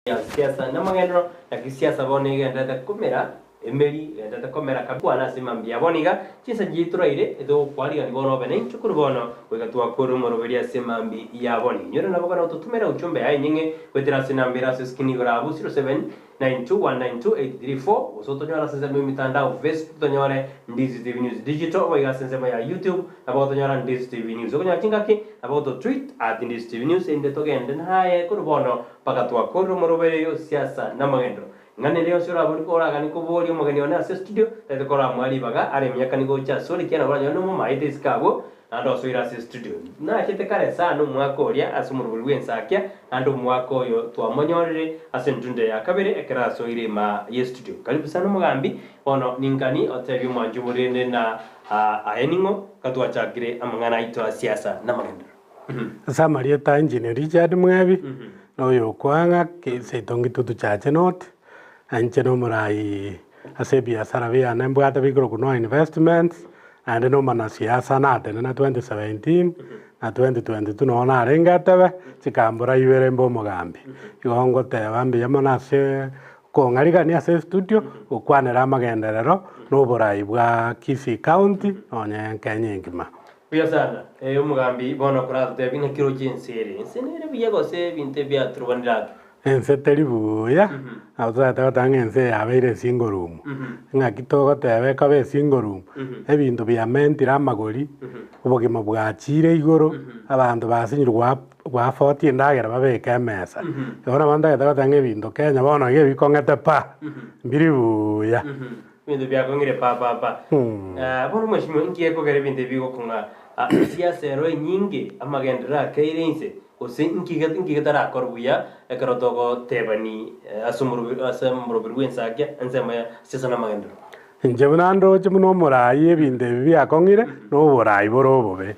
Ya siasa namagenderero, naki siasa bono egendererete komera emeri, egendererete komera kabisa. Kwana ase mambia bono iga, chinsa chiria toraire etogokwarigani bono obe naintwe korwa bono goika twakorire omoroberi ase mambi ya bono. Inyore nabo kare ototomere uchumbe yaye enyeng'e goetera ase enamba ere ase eskrini igoro abwo 0792192834 gose otonyore ase ensemo y'emitandao Facebook tonyore Ndizi TV News Digital boigo ase ensemo ya YouTube Nabo gotonyora Ndizi TV News. Okonyora chingaki, nabo goto tweet at Ndizi TV News erinde togende naye korwa bono mpaka twakorire omoroberi o siasa na amagenderero. Ing'ana ende yonsi orabori oraganie koboria omogeni one ase estudio, tari koramoa ribaga are emiaka nigo oche asore ekiagera nabo oranyore nomomaete isiko abwo naende osoire ase estudio. Nachete kare sana omwaka oria ase omoroberi bw'ensakia naende omwaka oyo twamonyorire ase entundo ya kabere ekero asoire imaa y'estudio. Karibu sana omogambi, bono ningani otebie omwanchi oborende na Aye ning'o gatwachakire amang'ana aito a siasa namagenderero? Ase amarieta a Engineer Richard Mwebi, na oyo okoang'a seito Ngitutu Church North, na inche nomorai ase ebiasara biane mbwate bikorokwa Noah Investments, naende na omonasiasa natenena 2017 na 2022 noo narenge etebe, chikambura ibere mbe omogambi. Igo ngoteba mbuya mono ase Kong'arigania ase estudio gokwanera amagenderero na oborai bwa Kisii County nonye Kenya engima. Buya sana ee omogambi bono koratotebie naki oroche ense ere. Ense nere buya gose ebinto ebiaturubanire ake? Ense teri buya, nabo totaete goteba ng'a ense eye yabeire esingle room. Ng'aki togoteba ekoba esingle room, ebinto biamentire amagori, obogima bwachire igoro, abanto basinyirwe goa Gwafotia endagera babeke emesa. Igo nabo ntagete goteba ng'a ebinto Kenya bono iga ebikong'ete pa, mbiri buya. Ebinto biakong'ire pa pa pa. Bono mweshimiwa inki gekogera ebinto ebi bigokong'a? Esiasa ero enyinge, amagenderero akeire inse, gose inki inki getarakorwa buya ekero togotebani ase omorobe ase omoroberi bw'ensakia ensemo ya siasa na amagenderero? Inche buna ndoche buna omoraai ebinto ebi biakong'ire, na oboraai bore obobe.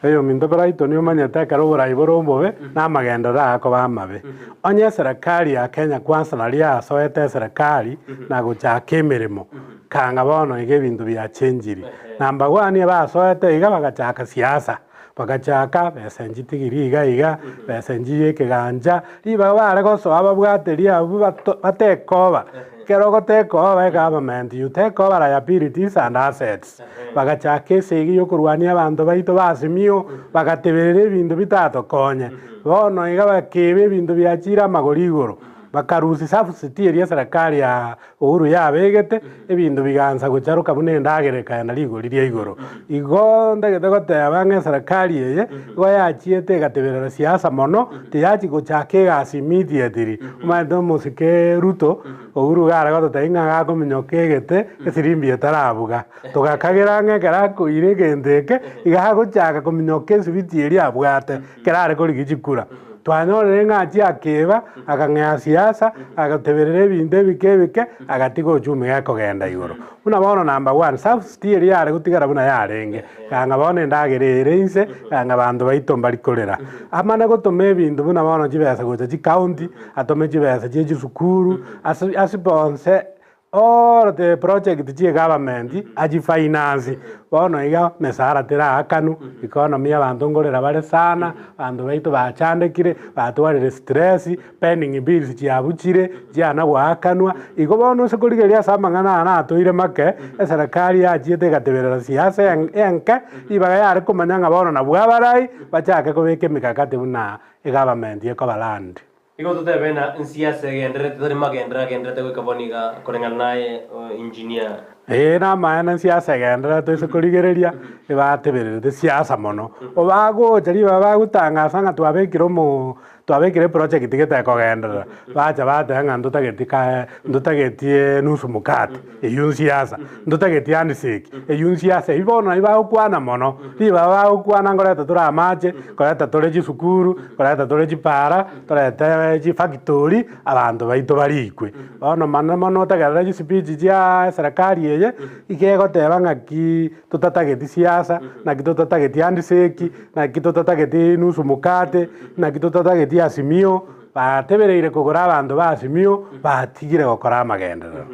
Oyominto Brighton omanyete ekero oboraai bore obobe, na amagenderero akoba amabe. Onye eserekari ya Kenya Kwanza nario yasoete eserekari na gochaka emeremo, kanga bono iga ebinto biachenchiri. Number one ebasoete iga bagachaka siasa, bagachaka besa nchitigiri iga iga, besa nchiya ekegancha, ribaga bare gosoa babwate riabwo bato batekoba. Ekero ogotekoba egovernment you take over liabilities and assets. Bagachaka esegi yokorwania abanto baito ba Azimio, bagateberera ebinto bitatokonye. Bono iga bakeba ebinto biachire amagori igoro, bakarusia subsidy eria eserekari ya Uhuru yabegete, ebinto bigaansa gocharoka buna endagera ekaenda rigori ria igoro. Igo ntagete goteba ng'a eserekari eye, igo yachiete egateberera siasa mono, tiyachia gochaka egasi immediately. Omanyete omosike Ruto, Uhuru iga are gototebia ng'a gakominyoka egete, esirimbi etarabuga. Togakagera ng'a ekero akoira egento eke, iga agochaka kominyoka esibiti eria abwate, ekero are korigia chikura. Twanyorire ng'a achie akeba, akang'ea siasa, agateberera ebinto ebike ebike, agatiga ochumi gekogenda igoro. Buna bono number one, subsidy eria yare gotigara buna yarenge, kanga bono endagera ere inse, kanga abanto baito mbari korera. Amane gotoma ebinto buna bono chibesa gocha chicounty, atome chibesa chie chisukuru, ase asponse All the project chie government achi finance bono iga mesara teraakanu economy abanto nkorera bare sana abanto baito bachandekire batwarire stress pending bills chiabuchire chiana goakanwa igo bono ase korigereria ase amang'ana aya natoire make eserekari yachiete egateberera siasa enke ribaga yare komanya ng'a bono nabwo abarai bachake kobeka emikakati buna egovernment ekoba land. Igo totebe ng'a ensiasa egendererete tari magenderero agendererete goika bono iga koreng'ana naye engineer. Ee namaene ensiasa egendererete ase korigereria ebatebererete siasa mono. Obagocha ribaga bagotangasa ng'a twabekire omo twabekire eproject gete ekogenderera, bacha bateba ng'a ntotageti ka ntotageti nusu mkate, eywo nsiasa, ntotageti handshake, eywo nsiasa. Eywo bono nabio bagokwana mono, ribaga bagokwana nkoreta tore amache, nkoreta tore chisukuru, Koreta tore chipara, torete chifactori, abanto baito barikwe. Bono mono mono otegerere chispeech chia eserekari eye, iga egoteba ng'aki totatageti siasa, naki totatageti handshake, naki totatageti nusu mkate, naki totatageti azimio, batebereire kogora abanto ba azimio, batigire gokora amagenderero.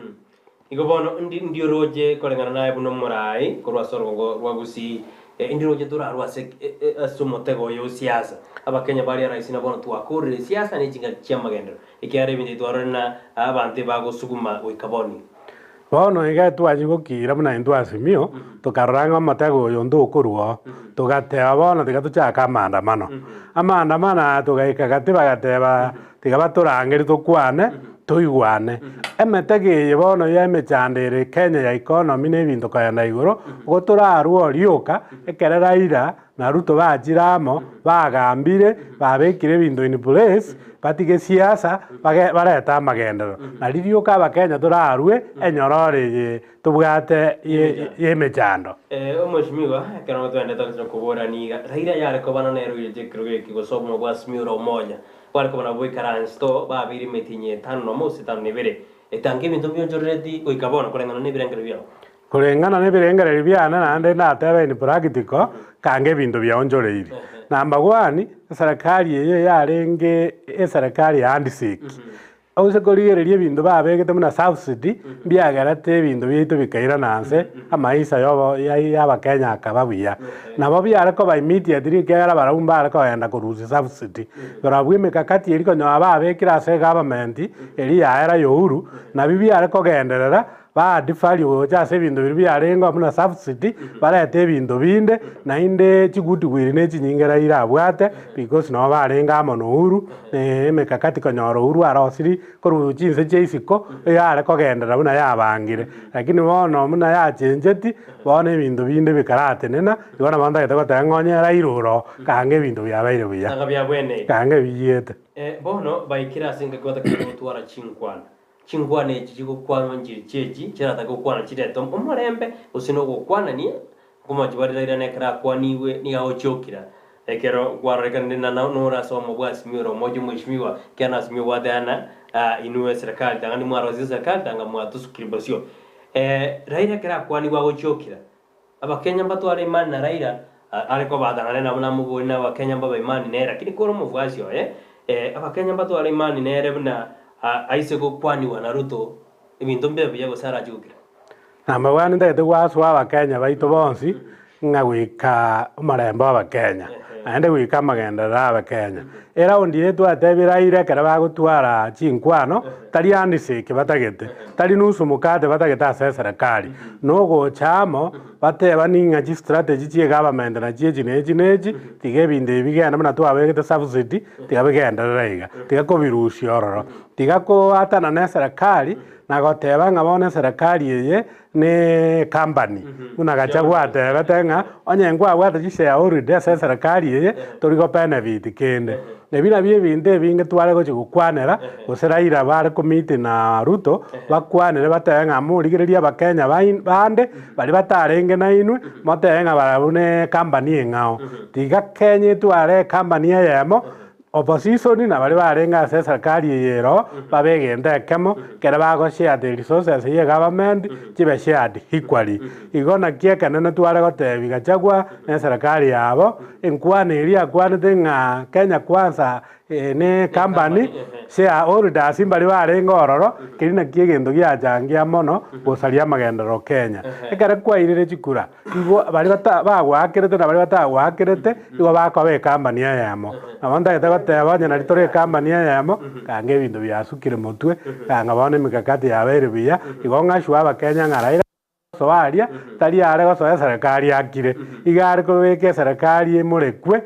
Igo bono ndi ndioroche koreng'ana naye buna omoraai korwa ase orogongo rwa Gusii. Indiroche torarwe ase ase omotego oyo o siasa. Abakenya baria raisi na bono twakorire siasa ne chingaki chi'amagenderero, ekiagera ebinto ebi twarorire na abanto ebagosuguma goika bono iga. Bono iga twachia gokiira buna intwe Azimio, tokarora ng'a omotego oyo ntokorwa oo. Togateba bono tiga tochake amaandamano. Amaandamano aya togaika gati bagateba tiga batorangerie tokwane, toigwane. Emetego eye bono ya emechando ere Kenya ya economy na ebinto kogenda igoro, igo torarwe rioka, ekere Raila na Ruto bachire amo, bagambire, babekire ebinto in place, batige siasa, bage barete amagenderero. Nari rioka abakenya torarue enyororo eye tobwate ye y'emechando. Omweshimiwa, ekero twendete gochia koborania iga, Raila yare kobana nere oirete ekerogo eke gose obomo bwa Azimio la Umoja, bware kobana boikaranse to babeire emetienyi etano nomo gose etano na ebere, etange ebinto mbionchorereti goika bono koreng'ana nebirengererio biao. Koreng'ana nebirengererio biane naende natebe in practical, kanga ebinto biaonchoreiri. Number one, eserekari eye yarenge eserekari ya handshake. Ase korigereria ebinto babegete buna subsidy, mbiagerete ebinto biaito bikairana nse, amaisha yobo ya abakenya akaba buya. Nabo biare koba immediately ekiagera barabwo mbare kogenda korusia subsidy. Barabwo emekakati eria konyora babekire ase egovernment, eria yaera ya Uhuru, nabio biare kogenderera, Baadifari gocha ase ebinto biria biarengeo buna subsidy, barete ebinto binde, naende chigoodwill ne chinyinge Raila abwate, because nabo barenge amo na Uhuru, emekakati konyora Uhuru arosiri korwa chinse chia isiko, eyare kogenderera buna yabangire. Lakini bono buna yachencheti, bono ebinto binde bikaratenena, igo nabo ntagete goteba ng'a onye Raila oro, kanga ebinto biabeire buya. Kanga biabweneire. Kanga biyiete. Bono baikire ase engaki batakire gotwara chinkwana. Chinkwana echi chigokwanwa nchiri chi'echi chiratake gokwana chirete omorembe, gose nogokwanania, nkomochie bare Raila nekero akwanigwe nigo agochiokira ekero kwarorekanire na nore ase omo bwa Azimio la Umoja omweshimiwa ekiagera na Azimio gwateana inwe eserekari tanga nimwarosie eserekari tanga mwatosukire bosio. Raila ekero akwanigwe agochiokira Abakenya mbatware imani na Raila are kobatang'ana nabo namoborie na abakenya mbabe imani nere lakini kore omofuasi oye abakenya mbatware imani nere buna aise gokwaniwa na Ruto ebinto mbibe buya gose arache gokira. Namabwani ntagete goasoa abakenya baito bonsi ng'a goika omorembe o abakenya naende goika amagenderero a abakenya. Eraundi eye twatebire Raila ekero bagotwara chinkwano Tari handshake batagete, tari nusu mukate batagete ase eserekari. Nogocha amo, batebani ng'a chistrategy chie government nachio echi na echi na echi, tiga ebinto ebi bigende buna twabegete subsidy, tiga bigenderere iga. Tiga kobirusia ororo. Tiga koatana na eserekari, na goteba ng'a bono eserekari eye ne ecompany. Buna Gachagua atebete ng'a onye nkwabwate chishareholder ase eserekari eye, tori go benefit kende. Ebi nabio ebinto ebinge tware gochia gokwanera, gose Raila bare komeet na Ruto, bakwanere batebe ng'a morigererie abakenya bain bande, baria batarenge nainwe, motebe ng'a barabwo ne ecompany eng'ao. Tiga Kenya etware ecompany eyemo, Opposition na baria barenge ase eserikari eye ero babe egento ekemo, ekero bago share the resources ye government chibe shared equally. Igo naki ekenene tware gotebi Gachagua na eserikari yabo, enkwana eria akwanete ng'a Kenya Kwanza ne company, shareholders mbaria barenge ororo, keria naki egento giachangia mono gosaria amagenderero Kenya. Ekero kwairire chikura. Igo baria bata bagoakerete na baria batagoakerete, igo bakoba ekambani eyemo. Nabo ntagete goteba onye nari tore ekambani eyemo, kanga ebinto biasukire motwe, kanga bono emikakati yabeire buya, igo ng'ashwe abakenya ng'a Raila gosoa aria, tari are gosoa eserekari akire, iga are kobeka eserekari emorekwe,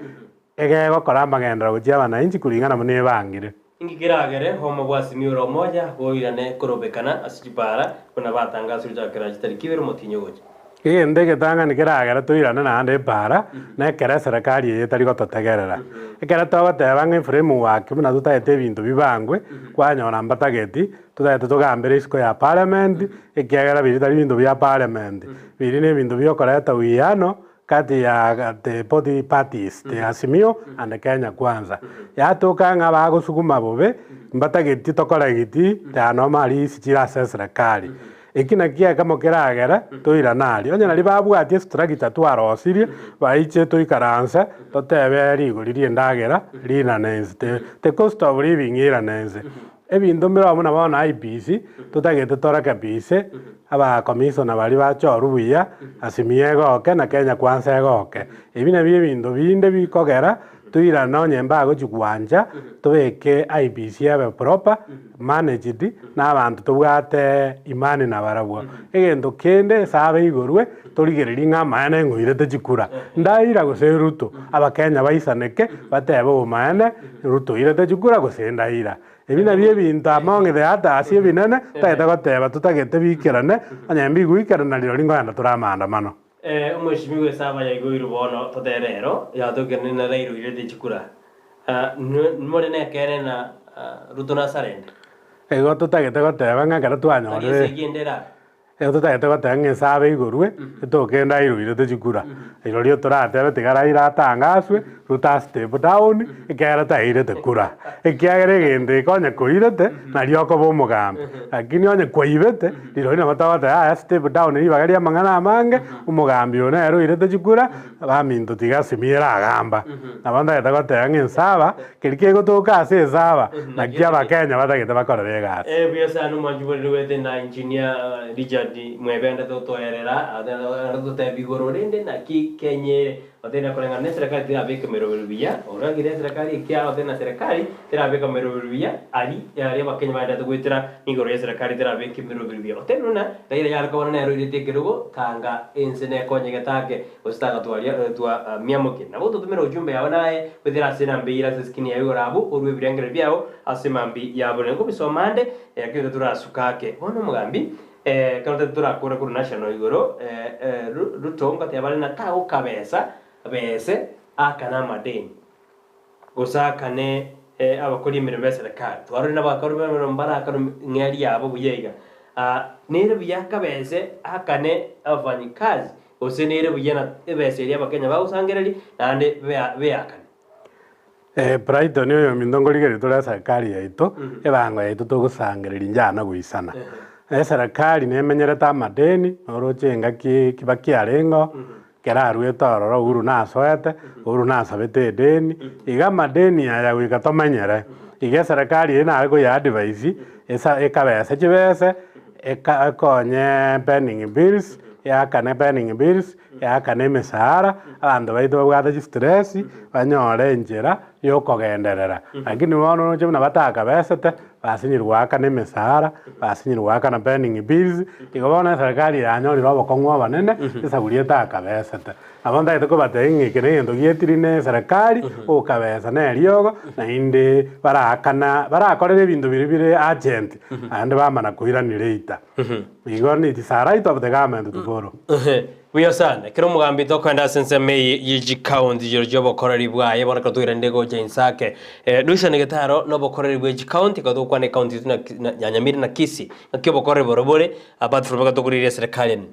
egegokora amagenderero gochia abananchi kuringana buna ebangire. Inki keragere omo bw'Azimio la Umoja boirane korobekana ase chipara buna batangasirwe gochakera chitariki ibere omotienyi ogocha? Egento egetang'ani keragere toirane naende epara, nekero eserekari eye etari gototegerera. Ekero togoteba ng'a eframework buna totagete ebinto bibangwe, kwanyora mbatageti, totagete togambere isiko ya parliament, ekiagera biria tari binto bia parliament, biria nebinto biokoreta uwiano Gati ya the both parties, the Azimio and Kenya Kwanza, yatoka ng'a bagosuguma bobe, mbatageti tokore giti, taya noma risi chire ase eserekari. Eki nakio ekemo keragere toirane aria. Onye naria babwatie estructure twarosirie, baiche toikaranse, totebe rigori ria endagera rinane inse, the the cost of living irane inse. Ebinto mbire abwo buna bono IEBC, totagete torekebise, abakomisona baria bachorwe buya, Azimio egoke na Kenya Kwanza egoke. Ebi nabio ebinto binde bikogera toirane onye mbagochi gwancha, tobeke IEBC ebe proper managed, na abanto tobwate imani nabarabwo. Egento kende esabe igorwe, torigererie ng'a amaene ng'oirete chikura. Ndaira gose Ruto, abakenya baisaneke, batebe obomaene, Ruto oirete chikura gose ndaira. Ebi nabio ebinto among the others ebinene, totagete goteba totagete biikerane, onye mbiguikerana rirorio nkoenda tore amaandamano. Omweshimiwa esaba yaigoirwe bono totere ero, yatokerire na Raila oirete chikura. Nimore nekeene na Ruto nasarende. Igo totagete goteba ng'a ekero Tari twanyorire. esegi ende erabe. Ekero totagete goteba ng'a esabe igorwe, etoke ende airoire tochikura. Rirorio toratebe tiga Raila atangaswe, Ruto a step down, ekiagera tairete kura. Ekiagera egento eke onye koirete, nario okoba omogambi. Lakini onye kwaibete, rirorio nabo togoteba yaya step down ribaga ria amang'ana amange, omogambi oyo nere oirete chikura, baminto tiga Azimio eragamba. Nabo ntagete goteba ng'a ensaba, keria kegotoka ase ensaba, nakio abakenya batagete bakorere egasi. Buya sana omwanchi bore na engineer Richard Mwebende totoerera tototebia igoro rende naki Kenya ere oteba koreng'ana na eserekari terabeka emeroberi buya oragire eserekari ekiagera otebe na serikali terabeka emeroberi buya ari aria abakenya baendete goetera nigoro ya eserekari terabeka emeroberi buya otebe buna Raila yare koba nere oirete ekerogo kanga ense nekonyegete ake Gose tagatwaria twa miamoke. Nabo ototomere ujumbe yao naye goetera ase enamba eyio ere ase eskrini yao igoro abwo, orue ebirengererio biao ase mambia yabo. Na nkobisoma ande, lakini toturasuka ake. Bono omogambi, ekero tari torakore korwa national igoro, Ruto ngoteba are na tagokabesa bese aakane amadeni. Gose aakane abakori emeremo b'eserekari. Twarorire nabakori b'emeremo mbaraakane ng'eria yabo buya iga. Nere buya akabese aakane abafanyikazi, gose nere buya na ebesa eria abakenya bagosangereria naende beakane. Brighton oyominto nkorigereria tore eserikari yaito, ebango yaito togosangereria inchana goisana. Eserikari nemenyerete amadeni, noroche engaki kibaki arengeo, Ekero aruete ororo Uhuru nasoete, Uhuru nasabete edeni, iga amadeni aya goika tomenyere. Iga eserekari eye nare koya advise, esa ekabese chibese, eka ekonye pending bills, eakane pending bills, eakane emesahara, abanto baito babwate chistress, banyore enchera ya okogenderera. Lakini bono oroche buna batakabesete, Basinyirwe goakana emesara, basinyirwe goakana pending bills, igo bono eserekari yanyorire obokong'u obonene, esauri etakabesete. Nabo ntagete kobatebia ng'a eke negento gietiri na eserekari, okabesa na eriogo, naende baraakana barakorere ebinto biria bire urgent, naende bamana koirania later. Igo it is a right of the government to borrow. Buya sana. Ekero omogambi tokoenda ase ensemo eye ye chikaunti chiro chi'obokoreri bwaye, bono ekero toiranire gocha inse ake. Lucian Getaro nobokoreri bwe chikaunti, ekero togokwana ekaunti yaito na na ya Nyamira na Kisii, ng'aki obokoreri boro bore, apart from ekero tokorigereria eserekari ene.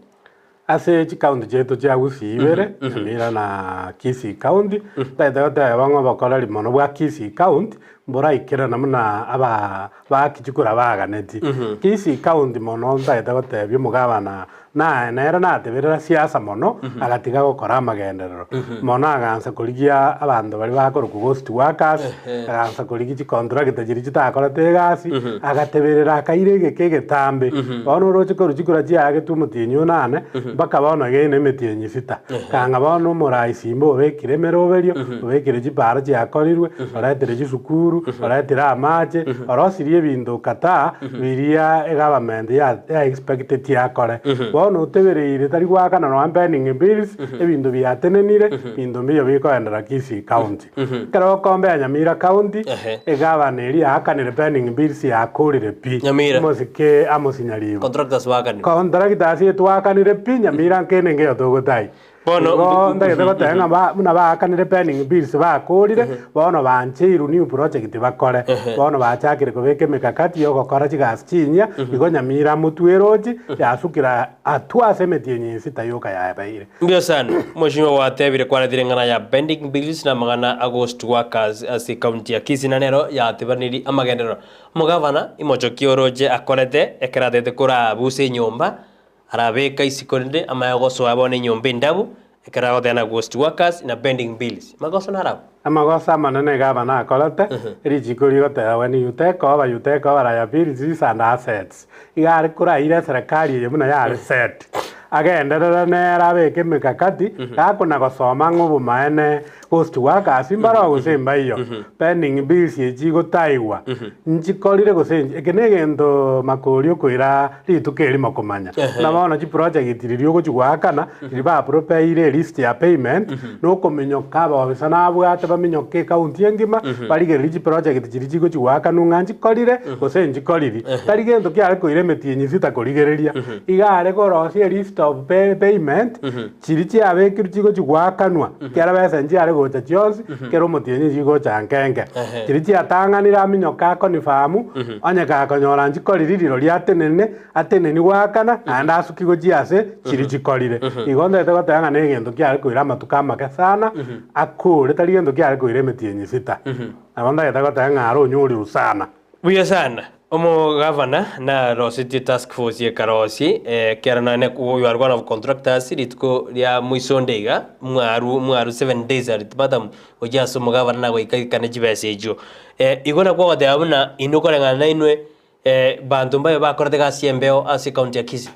Ase chikaunti chiaito chia Gusii ibere, Nyamira na Kisii county, ntagete goteba ng'a obokoreri mono bwa Kisii county, mboraikerana buna aba baaki chikura baganeti. Kisii county mono ntagete gotebia omogabana Naye nere nateberera siasa mono, agatiga gokora amagenderero. Mono agansa korigia abanto baria bakorokwa ghost workers, agansa korigia chicontractor chiria chitakorete egasi, agateberera akaira egeka egetambe. Bono oroche korwa chikura chiagetwe omotienyi onane, mpaka bono iga ere emetienyi sita. Kang'a bono omorai simba obekire emeroberio, obekire chipara chiakorirwe, oretire chisukuru, oretire amache, orosirie ebinto kataa, biria egovernment ya ya expectetie akore. Bono otebereire tari goakana nonya pending bills, ebinto biatenenire, binto mbiyo bikoenderera Kisii county. Ekero okombea Nyamira county, Ehe. egavana eria yaakanire pending bills yakorire pi. Nyamira. Omosike Amos Nyaribo. Contractors bakanire. Contractors etwakanire pi Nyamira nkende nkeyo togotai. Bono Igo ntagete goteba ng'a ba buna baakanire pending bills bakorire, bono bancheirwe new project bakore. Bono bachakire kobeka emekakati ya ogokora chigasi chinyia, igo Nyamira motwe erochi, yasukire atwo ase emetienyi esita yoka yabeire. Mbuya sana mheshimiwa gwatebire kwaretire eng'ana ya pending bills na amang'ana a ghost workers ase ecounty ya Kisii na nero yatibaniri amagenderero. Omogavana imochoki oroche akorete ekero atete korabusa enyomba Arabeka isiko rinde amanye gosoa bono enyomba endabu, Ekero agoteba na ghost workers na pending bills. Magoso naro abwo. Amagoso amanene iga aba nakorete, richiko rigoteba when you take over, you take over liabilities and assets. Iga are koraira eserekari eye buna yare set. Agenderere nere abeke emekakati, gakona gosoma ng'a obomaene ghost workers mbaroo gose mbaiyo, pending bills echi igotaigwa, nchikorire gose nchi, eke negento makori okoira rituko erimo komanya. Buna bono chiproject riria ogochi goakana, riria bapropeire elist ya payment, nokominyoka abaofisa nabwate baminyoke ecounty engima, barigererie chiproject chiria chigochi goakanwa ng'a nchikorire gose nchikoriri. Tari gento kiare koira emetienyi sita korigereria. Iga are korosia elist of payment, chiria chiabekirwe chigochi goakanwa, kera besa nchiare gocha chionsi, kera omotienyi chigocha nkenke. Chiria chiatang'anire aminyoke akonifirm, onye gakonyora nchikoriri rirorio atenene, ateneni goakana, naende asuki gochia ase chiria chikorire. Igo ntagete goteba ng'a negento kiare koira amatuko amake sana, akore, tari gento kiare koira emetienyi sita. Nabo ntagete goteba ng'a are onyorirwe sana. Buya sana. Omogavana narosetie task force ekarosie ekero nane you are one of contractors rituko ria moisonde iga mwaru mwaru 7 days ultimatum gochia ase omogavana na goika aikane chibesa echio. Igo nakwo ogoteba buna inwe koreng'ana nainwe banto mbabe bakorete egasi embeo ase ecounty ya Kisii.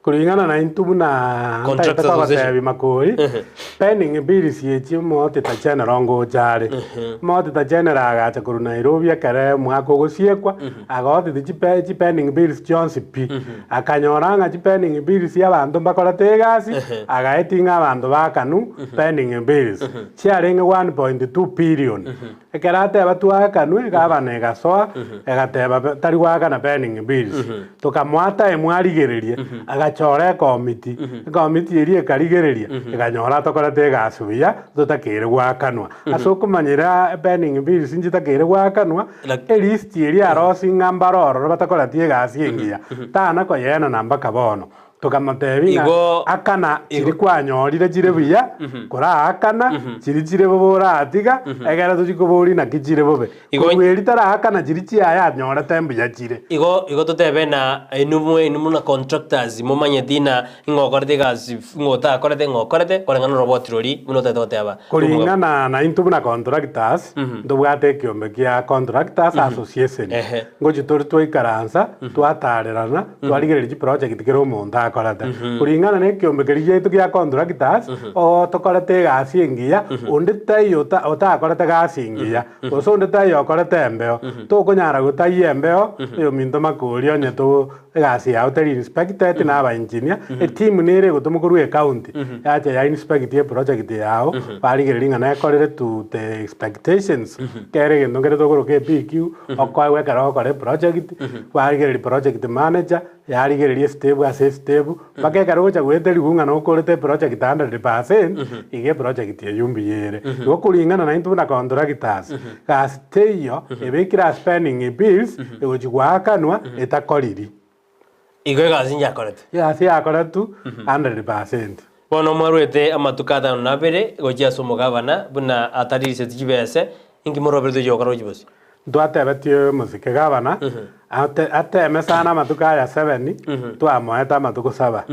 Kuringana naintwe buna Contractors ntaete Association. kogotebi makori, pending bills echi omoauditor general ngocha are. Omoauditor general agacha korwa Nairobi ekere omwaka ogosiekwa, agaudit chipe chipending bills chionsi pi. Akanyora ng'a chipending bills abanto mbakorete egasi, agaetia ng'a abanto baakanu pending bills. Chiarenge 1.2 billion. Ekero ateba twakanwe, gavana egasoa, egateba be- tari goakana pending bills. Tokamoa time arigererie, agachora ekomiti, ekomiti eria ekarigereria, ekanyora atokorete egasi buya, totakeire goakanwa. Ase okomanyera pending bills nchitakeire goakanwa, Lak- elist eria arosie ng'a mbare ororo batakoreti egasi engiya, tana koyeenana mpaka bono. Tokamotebia ng'a Igo- akana igo- chiri kwanyorire chire buya, koraakana chiri chire bobe oratiga, egere tochie koboria naki chire bobe. Igo- Korwa eri taraakana chiri chiaye anyorete mbuya chire. Igo igo totebe na inwe mwe inwe buna contractors momanyeti na ng'a okorete egasi ng'a otakorete ng'a okorete koreng'ana na oroboti roria buna otagete goteba. Koring'ana naintwe buna contractors, ntobwate ekiombe kia contractors association. Ehe. Ngochia tore twaikaransa, twatarerana, twarigereria chiproject kera omonto akorete. Kuringana na ekiombe keria giaito gia contractors, oo tokorete egasi engiya, onde taiyo ota otakorete gasi engiya, gose onde taiyo okorete embeo. Tokonyara gotayia embeo, oyominto makori onye to egasi yao teri inspected na aba engineer, eteam nere egotomwa korwa ecounty, yacha ya inspect eproject yao, barigereria ng'a nekorire to the expectations, kera egento nkere tokoroka ePQ, Okoegwa ekero ogokora eproject, kwarigereria project manager, yarigereria estep ase estep, mpaka ekero ogocha goeterigwa ng'a nokorete eproject 100%, iga eproject eywo mbuya ere. Igo koringana naintwe buna contractors, gasi teiyo ebekire ase pending bills, egochi goakanwa etakoriri. Igo egasi nyakorete. Egasi yakoretwe 100%. Bono mwarwete amatuko atano na abere gochia ase omogabana, buna ataririseti chibese, inki moroberetie gochia gokora gochia bosio? Ntwatebetie omosike gavana ate ateme sana amatuko aya seven, twamoete amatuko saba.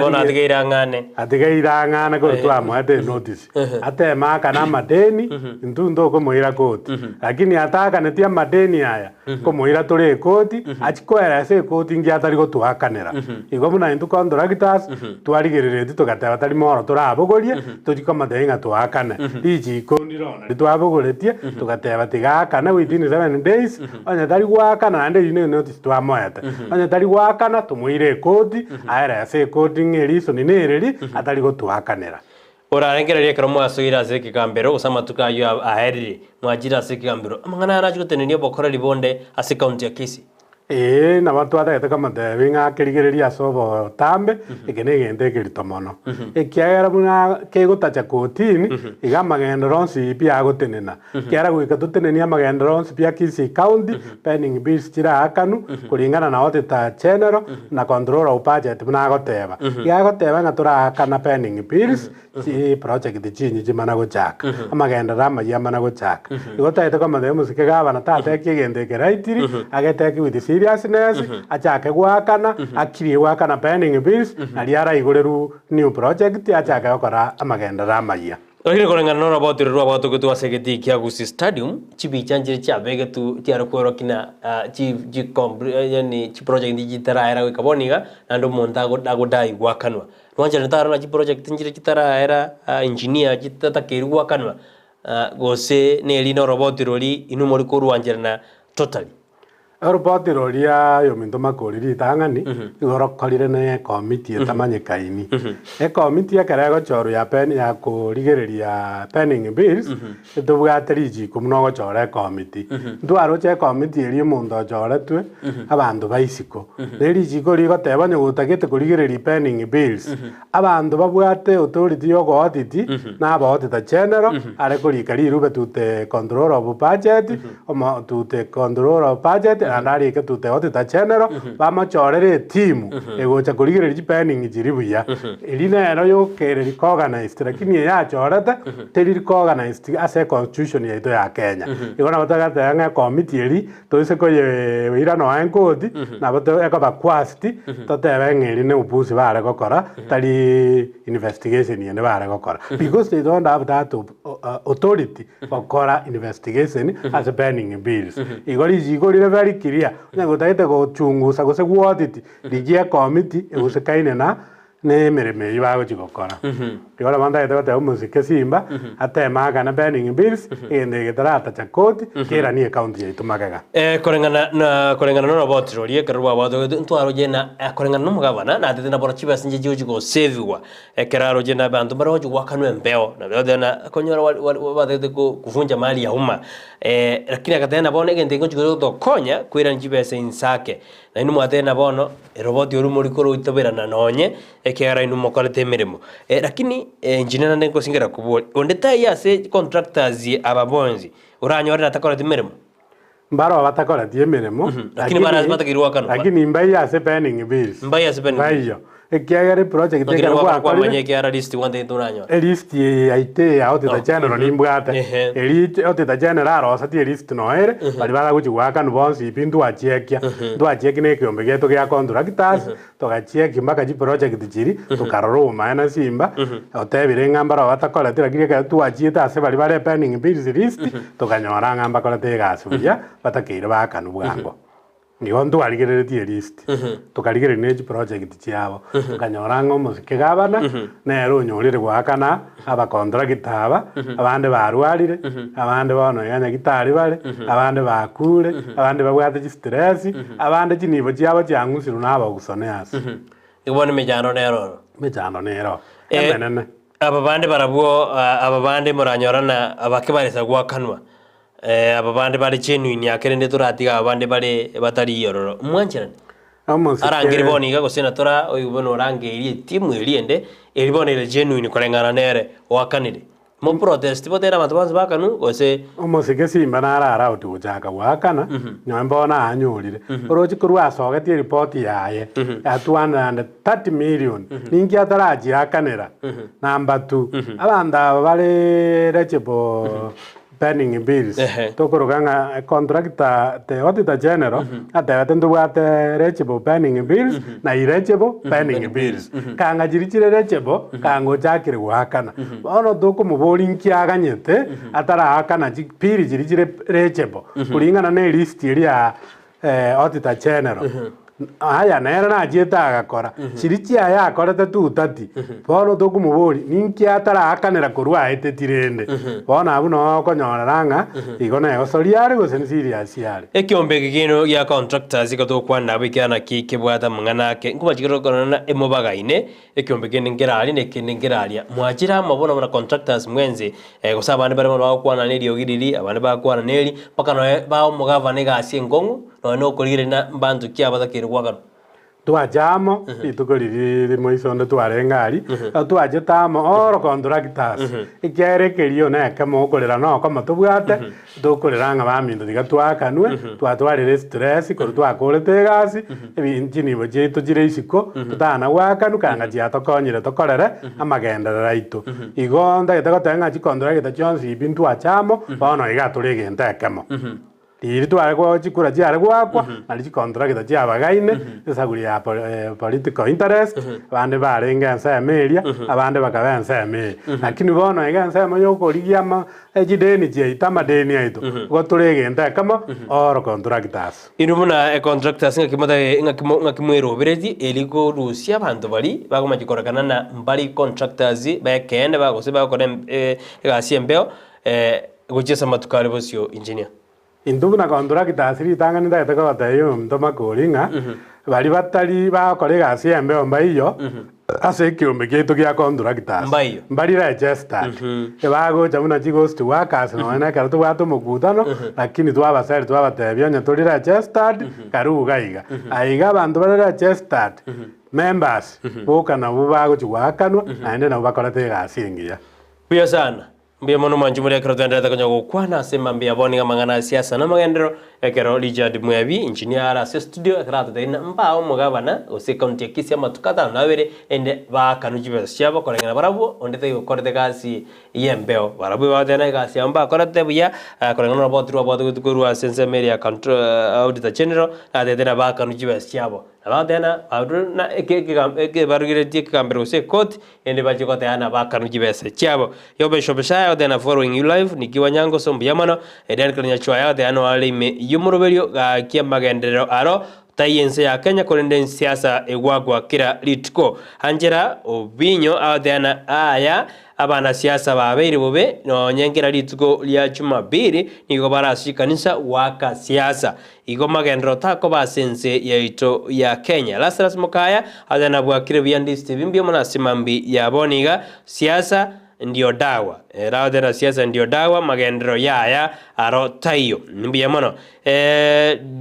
Bono atigeire ang'ane. Atigeire ang'ane korwa twamoete enotice. Ateme akane amadeni, intwe ntokomoira koti. Lakini atakanetie amadeni aya, Nkomoira tore ekoti, achie koeresa ekoti nki atari gotoakanera. Igo buna intwe contractors, twarigereretie togateba tari moro torabogorie, tochie komotebia ng'a toakane. Richiko ndire ono ritwabogoretie, togateba tiga aakane within 7 days, onye tari goakana naende eyio ne notice twamoete. Onye tari goakana, tomoire ekoti, aerese ekoti ng'a ereason nereri, atari gotoakanera. Orarengererie ekero mwasoire ase ekegambero, gose amatuko ayio aerire, mwachire ase ekegambero, amang'ana aya nache gotenenia obokoreri bonde ase ekaunti ya Kisii. Ee, nabo twatagete komotebia ng'a akerigererie ase obotambe, eke negento ekerito mono. Ekiagera buna kegotacha kotini, iga amagenderero onsi pi agotenena. Ekiagera goika totenenie amagenderero onsi pi a Kisii County, pending bills chiraakanwe, kuringana na Auditor General na Controller of Budget buna agoteba. Iga agoteba ng'a toraakana pending bills, chi project chinyi chimana gochaka, amagenderero amayia amana gochaka. Igo totagete komotebia omosike gavana tateki egento eke lightly, ageteki with. seriousness, achake goakana, akirie goakana pending bills, nario araigorerwu new project, achake gokora amagenderero amayia. Lakini koreng'ana noroboti roria rwabwatogetwe ase egetii kia Gusii Stadium, chibicha nchire chiabegetwe chiare kwerokia na chi chi yaani chiproject chitaraera goika bono iga, naende omonto ago agodai goakanwa. Nwancherete taro na chiproject nchire chitaraera engineer chitatakeirwe goakanwa, gose neri noroboti roria inwe more korwancherana totally. Oroboti roria yominto makori ritang'ani nigo rokorire na ekomiti etamanyekaini. Ekomiti ekero egochorwa ya pen ya korigereria pending bills, etobwate richiko buna ogochora ekomiti. Ntwaroche ekomiti eria omonto ochoretwe, abanto ba isiko. Na erichiko rigoteba onye gotagete korigereria pending bills, Abanto babwate authority y'ogoaudit na aba auditor general are korika rirube to the controller of budget, omo to the controller of budget naende arike to the auditor general, bamochorere etimu egocha korigereria chipending chiri buya. Eri nero yokere recognized lakini eye achorete teri recognized ase econstitution yaito ya Kenya. Igo nabo togateba ng'a ecommittee eri Toise koyeira nonya enkoti, nabo ekoba quashed, totebe ng'a eri ne upuzi bare gokora, tari investigation ende bare gokora. Because they don't have that authority gokora investigation ase pending bills. Igo richiko rire very clear, onye gotagete gochungusa gose gwoaudit, rigia ecommittee egosekaine na na emeremo eyio bagochia gokora. Igo nabo ntagete goteba omosike Simba, ateme akane pending bills, egento eke getaratacha koti, keranie ecounty yaito magega. Koreng'ana na koreng'ana noroboti roria ekero rwabwatogete ntwaroche na koreng'ana na omogabana natete na bono chibesa inche chigochi gosevigwa ekero aroche na abanto mbare gochi goakanwa embeo na goteba na konyora wari wari batagete ko kuvunja mali ya umma lakini agateba na bono egento eke ngochi gotokonya koirania chibesa inse ake. Nainwe mwateba bono, Eroboti oria mori koroitoberana nonye, ekiagera inwe mokorete emeremo. Lakini inche naende nkosingera koboria, onde taiyo ase contractors aba bonsi oranyorere atakoreti meremo? Mbaroo batakoreti emeremo, Lakini bare ase batakeirwe goakanwa. lakini mbaiyo ase pending bills. Mbaiyo ase pending bills. Mbaiyo. Ekiagera eproject Lakini ekero gwakora gwakorire, kwamanya ekiagera list gwantagete oranyore. Elist eye yaito eye ya Auditor General nimbwate. Ehe. Eri Auditor General arosetie elist noyo ere, baria baragochia goakanwa bonsi pi ntwachiekia. Ntwachiekia na ekeombe giaito gia contractors, togachiekia mpaka chiproject chiria, tokarora obomaene Simba, otebire ng'a mbarabwo batakoreti lakini ekero twachiete ase baria bare pending bills list, tokanyora ng'a mbakorete egasi buya, batakeire baakanwe bwango. Nigo ntwarigereretie elist, tokarigereria ne chiproject chiabo, tokanyora ng'a omosike gavana nere onyorire goakana abacontractor aba, abande barwarire, abande bono iga nyagitari bare, abande bakure, abande babwate chistress, abande chinibo chiabo chiang'usirwe na abagusoneas. Igo bono emechando nero oro. Emechando nero emenene. Aba bande barabwo aba bande moranyorana abake baresa goakanwa. Aba bande bare genuine ake rende toratiga aba bande bare batari ororo. Mwancherane. Omosike. Arangeri bono iga gose natora oyo bono orangeirie etimu eria ende, eri bono ere genuine koreng'ana nere oakanire. Mo protest botere abanto bonsi bakanwe gose. Omosike simba naro allowed gochaka goakana, nonye bono anyorire. Oroche korwa asogetie eripoti yaye ya 230 million, ninki atarachiakanera? Number two, abanto aba bare legible Pending bills, Ehe. tokoroka ng'a contractor the auditor general atebete ntobwate legible pending bills na illegible pending bills. Kanga chiria chire legible, kanga ochakire goakana. Bono tokomoboria nki aganyete ataraakana chibill chiria chire legible kuringana na elist eria ya auditor general. Aya nere nachiete agakora, chiria chiaye akorete tutati, bono tokomoboria, ninki ataraakanera korwa aeteti rende? Bono abwo noo okonyorera ng'a igo negosoria are gose nserious are. Ekeombe eke kiaino gia contractors igo togokwana nabo ekiagera naki kebwate amang'ana ake. Nkobachikera okorora emobagaine, ekeombe kende nkeraria na ekende nkeraria. Mwachire amo bono buna contractors mwensi, gose abande bare bono bagokwana na eriogi riria, abande bagokwana na eri, mpaka nonya bae omogavana egasi enkong'u, Nonya nokorigereria na mbanto ki abatakeire goakanwa. Twacha amo, rituko riria rimo isonde twarenge aria, twachete amo all contractors, ekiagera ekerio nekemo okorera nokomo tobwate, tokorera ng'a baminto tiga twaakanwe, twatwarire estress korwa twakorete egasi, ebi chinibo chiaito chire isiko, totana goakanwa kanga chiatokonyire tokorere amagenderero aito. Igo ntagete goteba ng'a chicontractor chionsi pi ntwacha amo, bono iga tore egento ekemo. Riiri tware goa chikura chiare goakwa, nario chicontractor chiabagaine, esaguri ya political interest, abande barenge ensemo eria, abande bakaba ensemo eye. Lakini bono iga ensemo ya okorigia ama chideni chiaito amadeni aito, igo tore egento ekemo, all contractors. Inwe buna econtractors ng'aki motage ng'aki mo ng'aki mweroberetie eri korusia abanto baria bagomachia korekana na mbari contractors b'ekeene bagose bagokora egasi embeo gochia ase amatuko are bosio engineer. Intwe buna contractors ritang'ani ntagete kogotebia omonto makori ng'a baria batari bagokora egasi y'embeo mbaiyo ase ekeombe kiaito gia contractors Mbaiyo. mbari registered ebagocha buna chighost workers nonya na ekero tobwate omokutano lakini twabaseri twabatebia onye tori registered karibu iga iga. Aiga abanto bare registered members boka nabwo bagochi goakanwa naende nabwo bakorete egasi engiya. Buya sana. Mbuya mono mwanche moria ekero toenderete konya gokwana ase mambia bono nigo amang'ana a siasa na amagenderero ekero Richard Mwebi engineer are ase studio ekero atotebia ng'a mbao omogabana gose ekaunti ya Kisii amatuko atano na abere erinde baakanwe chibesa chiabo koreng'ana barabwo onde taiyo okorete egasi y'embeo barabwo bagoteba ng'a egasi yabo mbakorete buya koreng'ana na oroboti rwabwate korwa ase ensemo eria ya contro auditor general natebete ng'a baakanwe chibesa chiabo. Nabagoteba ng'a ekebarugeretie ekegambero gose ekoti Ende bachie goteana bakanwe chibesa chiabo. Yobesh Obeshaya agoteba following you live, Nicky Wanyangoso mbuya mono, Dencle Nyachwaya agoteba noare ime yomoroberio gaki amagenderero aro tai ense ya Kenya korende ensiasa egwakwa kera rituko. Angela Obinyo agoteba aya abanasiasa babeire bobe nonye nkera rituko ria Jumapili nigo bare ase chikanisa goaka siasa. Igo magenderero takoba ase ense yaito ya Kenya. Lazarus Mokaya aye nabwakire buya ndi Steve mbuya mono ase mambi ya bono iga siasa ndio dawa Rather na siasa ndio dawa magenderero yaya aro taiyo mbuya mono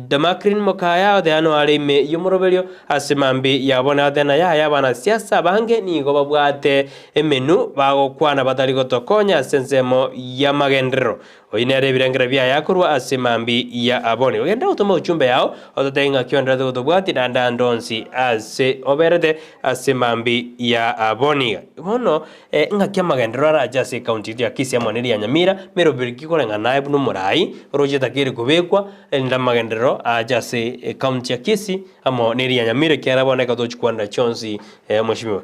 Damakrin Mokaya othe ano are ime yomoroberio ase mambi ya bono othe na yaya abana siasa abange nigo babwate emenu bagokwana batari gotokonya ase ensemo yamagenderero Oyio nere ebirengero biaye akorwa ase mambia ya aboni. Ogende otome ochumbe yao, ototebie ng'aki onderete gotobwatia naende ande onsi ase oberete ase mambia ya aboni. Bono ng'aki amagenderero arache ase ecounty yaito ya Kisii amo neria ya Nyamira, meroberi ki koreng'ana naye buna omorai, oroche takeri kobekwa, erinde amagenderero ache ase ecounty ya Kisii amo neria ya Nyamira ekiagera bono ekero tochikwanera chionsi mweshimiwa.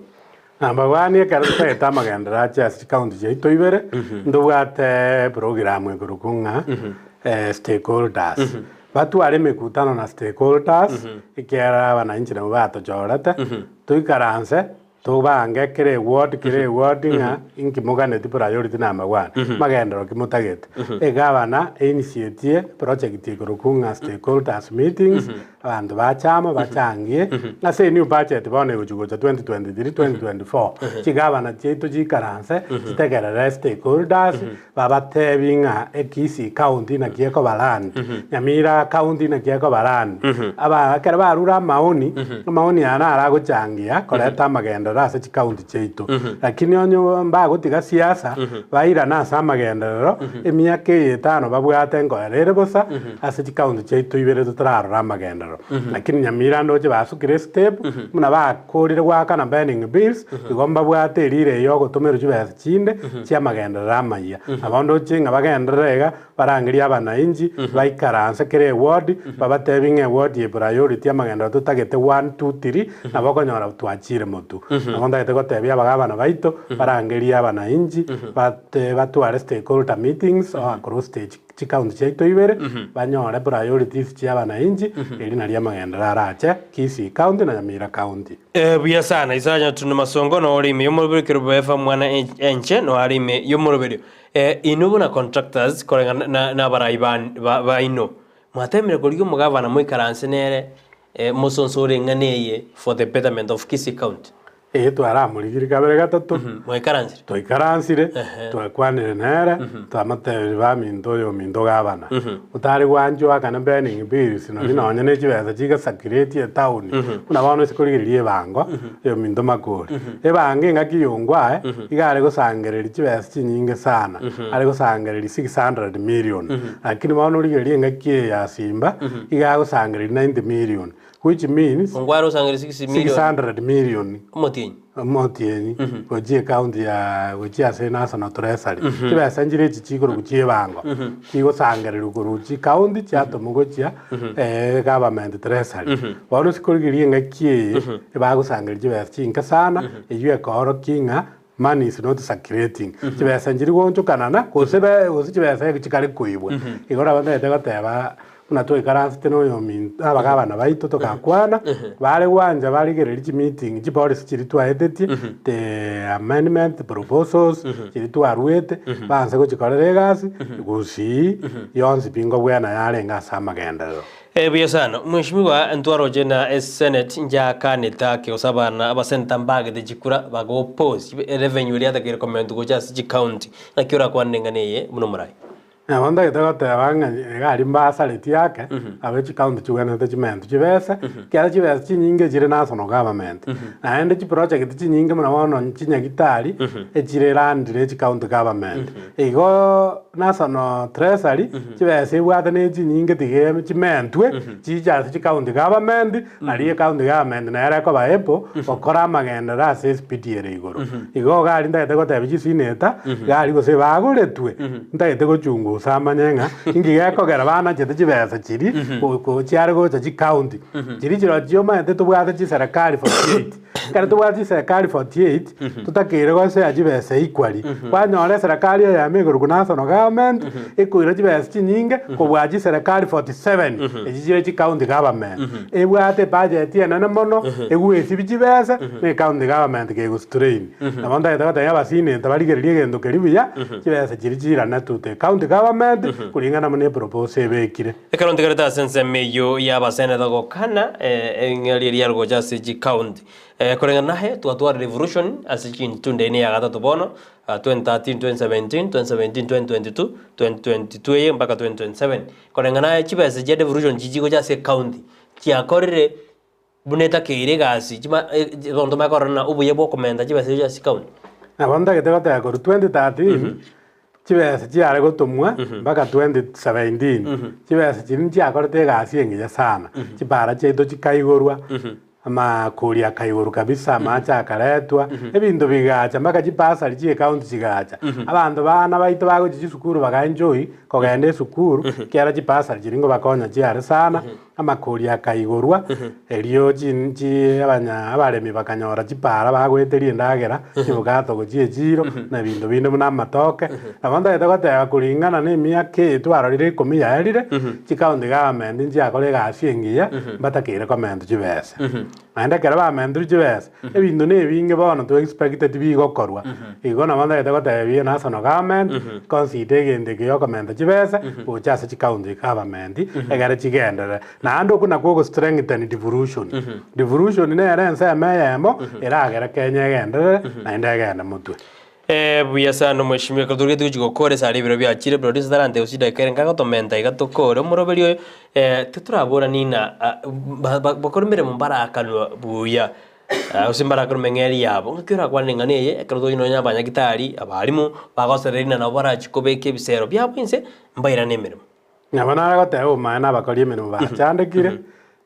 Nambabwanie ekero totagete amagenderero ache ase chikaunti chiaito ibere, ntobwate eprogram ekorokwa ng'a stakeholders. Batware emekutano na stakeholders, ekiagera abananchi nabwo batochorete, toikaranse tobange kera eward kera eward ng'a inki moganeti priority number one, magenderero ki motagete. Egavana einitiatie project ekorokwa ng'a stakeholders meetings, Abanto bache amo bachangie ase enew budget bono egochi gocha 2023 2024 chigavana chiaito chikaranse chitegerere stakeholders babatebi ng'a Kisii county naki ekoba run Nyamira county naki ekoba run aba ekero barure amaoni amaoni aya naro agochangia koreta amagenderero ase chicounty chiaito lakini onye mbagotiga siasa bairane ase amagenderero emiaka eye etano babwate nkoera ere bosa Ase chikaunti chiaito ibere totararora amagenderero, lakini Nyamira ndoche basukire estep buna bakorire goakana burning bills, igo mbabwate erira eye yogotomerwa chibesa chinde chi'amagenderero amayia. Nabo ndoche ng'a bagenderere iga barangerie abanainchi baikaranse kera eward babatebi ng'a eward eye priority amagenderero totagete one, two, three nabo okonyora twachire motwe. Nabo ntagete gotebia abagabana baito barangerie abanainchi bate batware stakeholder meetings across the Chikaunti chiaito ibere banyore priorities chia abanainchi, eri nario amagenderero arache Kisii County na Nyamira County. Buya sana Isaya Nyatunu Masongo no ore ime y'omoroberio Kerubo Efa mwana enche no are ime y'omoroberio Inwe buna contractors koreng'ana na na abarai baino mwatemire korigia omogavana moikaranse nere mosonsore eng'ana eye for the betterment of Kisii County. Ee, twaramorigirie kabere gatato, Mwaikaransire? twaikaransire, twakwanire nere, twamotebirie baminto oyo ominto gavana, otare gwanchwa akane burning bills nonye nonye ne chibesa chigasakiretie etown, buna bono ase korigereria ebango, oyo ominto makori. Ebango engaki yongwae, iga are gosangereria chibesa chinyinge sana, are gosangereria 600 million, lakini bono origererie engaki eye ya simba, iga agosangereria 90 million. Which means Ongware osangere 6 million 600 million omotienyi. omotienyi gochia ecounty ya gochia ase National Treasury. Chibesa nchire echi chikorwa gochia ebango, chigosangererwa korwa chicounty chiatomwa gochia government treasury. Bono ase korigereria engaki eye, ebagosangereria chibesa chinke sana, eywo ekoorokia ng'a money is not circulating. Chibesa nchiri goonchokanana gose be gose chibesa eki chikare koibwa. Igo nabo ntagete goteba buna twaikaransete na oyominto abagabana baito togakwana, bare gwancha barigereria chimeeting chipolicy chiria twaetetie, the amendment proposals chiria twaruete, baanse gochikorera egasi, gusii yonsi pi nkobwena yarenge ase amagenderero. Buya sana Mheshimiwa, ntwaroche na esenate njakanete ake gose abana abaseneta mbagete chikura bago oppose revenue eria yatakeire komentwa gocha ase chicounty. Naki orakwane eng'ana eye buna omorai? Nabo ntagete goteba ng'a iga aria mbasareti ake, nabo chicounty chigwenerete chimentwe chibese, ekiagera chibesa chinyinge chire national government. Naende chiproject chinyinge buna bono chinyagitari, echire randire chicounty government. Igo national treasury, chibesa ebwate ne chinyinge tiga chimentwe, chiche ase chicounty government, nario ecounty government nere ekoba able gokora amagenderero ase espeed ere igoro. Igo iga aria ntagete gotebia chiseneta, iga aria gose bagoretwe, ntagete gochungusa amanye ng'a inki gekogera banachete chibesa chiria chiare gocha chicounty. Chiria chirochio omanyete tobwate chiserekari 48. Ekero tobwate chiserekari 48, totakeire gosea chibesa equally. Kwanyora eserekari eyemo ekorokwa national government, ekoira chibesa chinyinge kobua chiserekari 47 echi chire chicounty government. Ebwate ebudget enene mono, egwesibia chibesa, na ecounty government kegostrain. Nabo ntagete gotebia abasineta barigererie egento keria buya, chibesa chiria chiirane to the county government, kuringana buna eproposal ebekire. Ekero ntigarete ase ensemo eyio y'abaseneta gokana eng'eria eria yare gocha ase chicounty. Koreng'ana naye twatwara revolution ase chintunde ene ya gatato bono, 2013, 2017, 2017, 2022, 2022 eye mpaka 2027. Koreng'ana naye chibesa chia devolution chichi chigocha ase ecounty, chiakorire buna etakeire egasi chima abanto bakorora ng'a obuya bwa okomenta chibesa echio ase chicounty. Nabo ntagete goteba korwa 2013 chibesa chiare gotomwa mpaka 2017, chibesa chiria nchiakorete egasi engiya sana, chipara chiaito chikaigorwa, amakori akaigorwa kabisa, amache akaretwa, ebinto bigacha mpaka chibasari chia ecounty chigacha. Abanto bana baito bagochia chisukuru baka enjoy kogenda esukuru, ekiagera chibasari chiria ngobakonya chiare sana. Amakori akaigorwa, erio chinchi abanya abaremi bakanyora chipaara bagoeteria endagera, chibugato gochia echiiro, na ebinto binde buna amatoke. Nabo ntagete goteba kuringana na emiaka eye twarorire ikomi yaerire, chicounty government nchiakora egasi engiya, mbatakeire komentwa chibesa. Naende ekero bamentirwe chibesa, ebinto na ebinge bono to expected bigokorwa. Igo nabo ntagete gotebia national government, consider egento eke gia okomenta chibesa, gocha ase chicounty government, egere chigenderere. Naende okwo nakwo ogo strengthen devolution. Devolution nere ensemo eyemo, eragere Kenya egenderere, naende egende motwe. Buya sana omweshimiwa ekero torigetie gochia gokora esare ebiro biachire producer tarante gose chidakika ere nkagotomenta iga tokore omoroberi oyo titoraborani ng'a bakore emeremo mbarakanwa buya gose mbarakanwa emeng'eri yabo ng'aki orakwane eng'ana eye ekero tochi nonya abanyagitari abalimu bagosereri na nabo barachie kobeka ebisero biabo inse mbairane emeremo. Nabo nare goteba obomaene abakori emeremo bachandekire,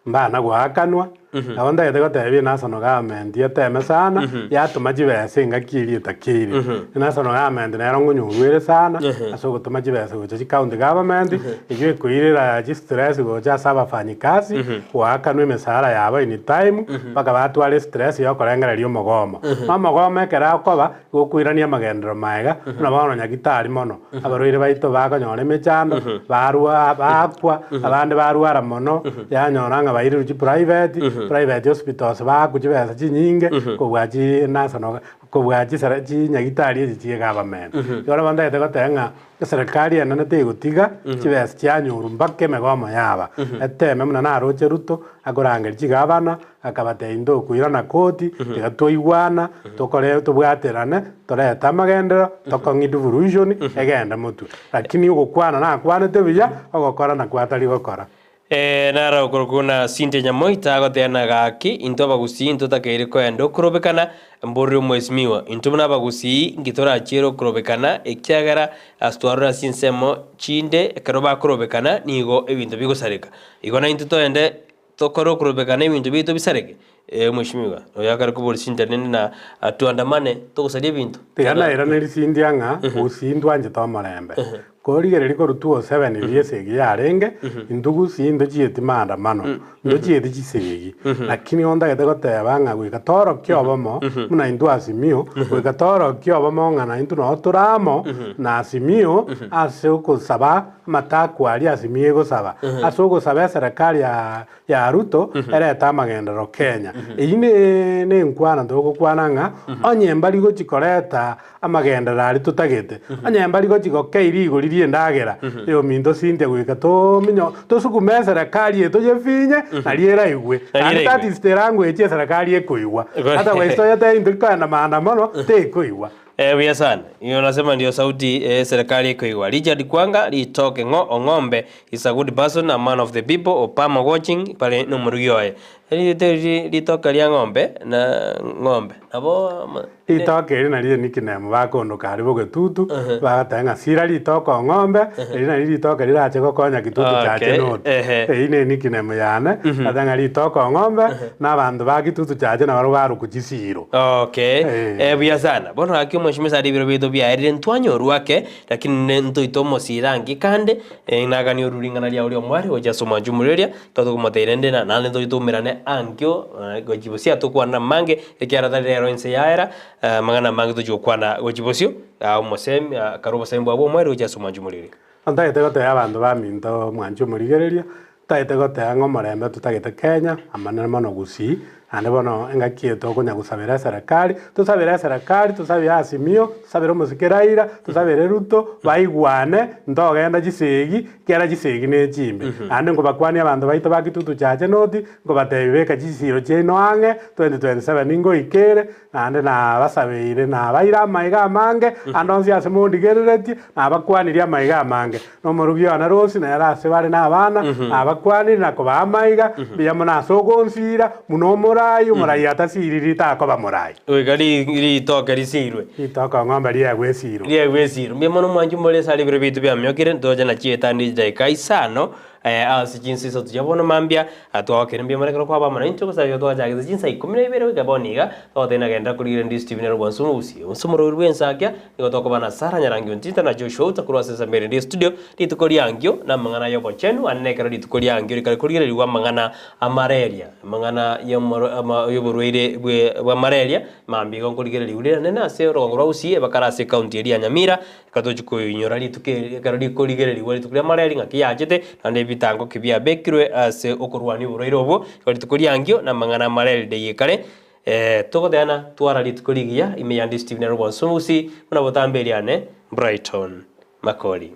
mbana goakanwa, nabo ntagete gotebia enational government eteme sana, yatoma chibesa engaki eria etakeire. Enational government nero ngonyorwa ere sana, ase ogotoma chibesa gocha chicounty government, eyio ekoirera chistress gocha ase abafanyikazi, goakanwa emesara yabo in time, mpaka batware estress ya okorengereria omogomo. Omogomo ekero okoba, igo okoirania amagenderero maega, buna bono nyagitari mono. Abarwaire baito bakonyora emechando, barwa bakwa, abande barwara mono, yanyora ng'a bairirwe chiprivate, private hospitals baakwa chibesa chinyinge kobua chi national kobua chisere chinyagitari echi chie government. Igo nabo ntagete goteba ng'a eserekari enene tegotiga chibesa chianyorwa mpaka emegomo yaba. Eteme buna naroche Ruto akorangeria chigavana, Akabatebia, Intokoirana koti, tiga twaigwana, tokore tobwaterane, torete amagenderero, tokong'e devolution, egende motwe. Lakini ogokwana nakwanete buya, ogokora nakwo atari gokora. Ee, naro okorokwa buna Cynthia Nyamoita agoteana gaki, Intwe abagusii ntotakeire koenda okorobekana, mborere omwesimiwa. Intwe buna abagusii nki torachiere okorobekana, ekiagera ase twarora ase chinsemo chinde ekero bakorobekana nigo ebinto bigosareka. Igo naintwe toende. Tokore okorobekana ebinto biaito bisareke? Ee, mweshimiwa, oyo akare koboria chinchera rende na tuandamane togosaria ebinto. Tiga nairanerie Cynthia ng'a gusii ntwanchete omorembe. Korigereria korwa 2007 riria esegi yarenge, intwe gusii ntochieti maandamano, ntochieti chisegi. Lakini ontagete goteba ng'a goika torokie obomo buna intwe Azimio, goika torokie obomo ng'a naintwe noo tore amo na Azimio ase okosaba amatakwa aria Azimio egosaba, ase ogosaba eserekari ya ya Ruto erete amagenderero Kenya. Eyio ne nenkwana togokwana ng'a onye mbari gochi koreta amagenderero aria totagete, onye mbari gochi gokei rigori ri'endagera, eyominto Cynthia goika tominyo tosukume eserekari eye toyefinye nario eraigwe. Nario Naende eraigwe. that is the language eserekari ekoigwa. Otherwise toyetebie intwe rikoenda maandamano, tekoigwa. Eh, buya sana. Iyo nasema ndio sauti eh, serikali ekoigwa. Richard Kwanga, Ritoke ng'o Ong'ombe is a good person, a man of the people, Obama watching, pare nomorugi oye. Erite ri- ritoke ria ng'ombe na ng'ombe. Nabo ama- ne- Ritoke eri nario enickname bakondoka aria bogetutu, bagateba ng'a sira ritoke ong'ombe, eri nario ritoke rirache gokonya kitutu chache Okay, north. ehe. Eyio ne enickname yane, bateba ng'a ritoke ong'ombe, na abanto ba kitutu chache nabarobwo barokwa chisiro. Okay, Eh. eh, buya sana. Bono gaki omweshimiwa ase ebiro biaito biaerire ntwanyorwa ake, lakini ne ntoite omosirangi kande, eh, naganie orure ring'ana riao ri'omoerio gochia ase omwancho omoreria, ekero tokomotebi rende na naende ntochie toumerane ankio, gochia bosio atokwane amange, ekiagera tari rero ense yaera, amang'ana amange tochia gokwana gochia bosio, omosemi kare obosemi bwabo omoerio gochia ase omwancho omoreria. Ntagete gotebia abanto baminto omwancho omorigereria, Ntagete goteba ng'a omorembe totagete Kenya, amanene mono Gusii, naende bono engaki eye tokonya gosabera eserekari, tosabere eserekari, tosabere Azimio, tosabere omosike Raila, tosabere Ruto, baigwane, ntogenda chisegi, ekiagera chisegi ne chimbe. Naende nkobakwania abanto baito ba Kitutu Chache North, nkobatebia beka chisiro chiaino ang'e, 2027 ngoika ere, Naende nabasabeire, nabaire amaiga amange, ande onsi ase mondigereretie, nabakwanirie amaiga amange. Na omorugi one Rosi nere ase bare nabana, nabakwanirie na kobaa amaiga, mbuya mono ase ogonsiira, buna omorai, omorai atasiriri takoba morai. Goika ritoke risiirwe. Ritoke ong'ombe riegwe esiiro. Riegwe esiiro. Mbuya mono mwanche more ase aria ebiro biaito biamiokire, ntoche nachio etandi chidaeka isano. Ase chinsa isato chia bono mambia, twagokire mbuya mono ekero kwaba amo naintwe gose ekero twachagete chinsa ikomi na ibere goika bono iga, togoteba nagenderera korigereria Ndizi TV nere obwansu omogusie. Onsi omorweri bw'ensakia, nigo tokoba na Sarah Nyarangi Ontita na Joshua Outa korwa ase Samiri Ndizi Studio, rituko riangio namang'ana y'obochenu ande nekero rituko riangio rikare korigererigwa amang'ana a malaria, amang'ana y'omoro ama y'oborwaire bwe bwa malaria, mambia igo nkorigererigwa riranene ase orogongo rwa Gusii ebakare ase ecounty eria ya Nyamira, Ekero tochia koinyora rituko eri, ekero rikorigererigwa rituko ria mareri ng'aki yachete, naende ebitango ki biabekirwe ase okorwania oborwaire obwo, igo rituko riangio na amang'ana amareri riria ekare, togoteana twara rituko rigiya ime ya Ndisi TV nere obwansu gusii, buna botambe eriane, Brighton Makori.